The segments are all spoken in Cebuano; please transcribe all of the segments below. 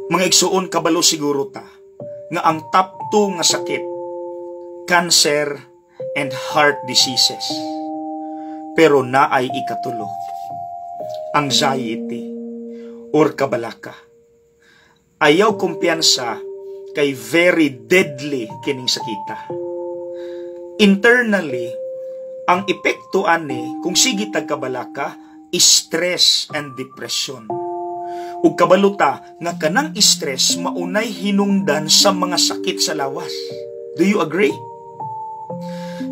Mga igsuon, kabalo siguro ta nga ang top 2 nga sakit, cancer and heart diseases. Pero naay ikatulo, anxiety or kabalaka. Ayaw kumpiyansa kay very deadly kining sakita. Internally, ang epekto ani kung sige tag kabalaka, stress and depression. Ug kabalo ta nga kanang stress maunay hinungdan sa mga sakit sa lawas. Do you agree?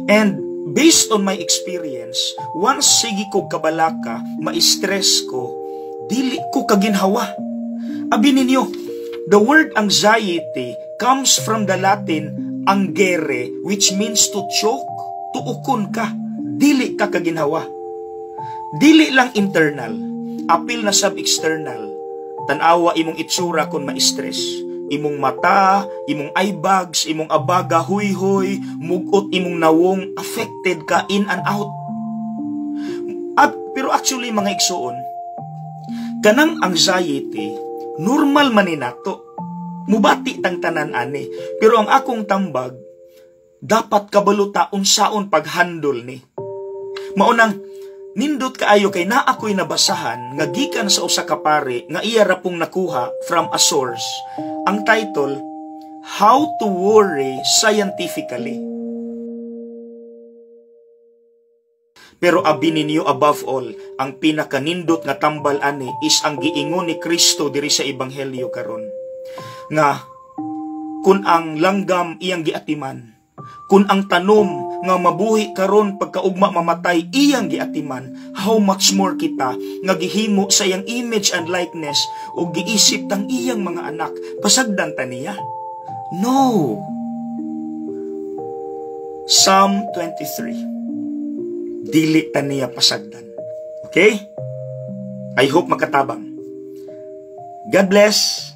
And based on my experience, once sige ko kabalaka, ma-stress ko, dili ko kaginhawa. Abi ninyo, the word anxiety comes from the Latin angere, which means to choke, tuokon ka, dili ka kaginhawa. Dili lang internal, apil na sab external. Tanawa imong itsura kung ma-stress. Imong mata, imong eyebags, imong abaga huy-huy, mugot imong nawong, affected ka in and out. At, pero actually, mga igsuon, kanang anxiety, normal man ni nato. Mubati tang tanan ani. Pero ang akong tambag, dapat kabalo ta unsaon paghandle ni. Maunang nindot kaayo kay naa ko'y nabasahan nga gikan sa usa ka pare nga iya ra pong nakuha from a source. Ang title, "How to Worry Scientifically." Pero abi ninyo, above all, ang pinakanindot nga tambal ani is ang giingon ni Kristo diri sa Ebanghelyo karon. Nga kung ang langgam iyang giatiman, kung ang tanom nga mabuhi karon, pagkaugma mamatay, iyang giatiman, how much more kita nga gihimo sa iyang image and likeness ug giisip tang iyang mga anak, pasagdan ta niya? No. Psalm 23. Dili ta niya pasagdan. Okay? I hope makatabang. God bless.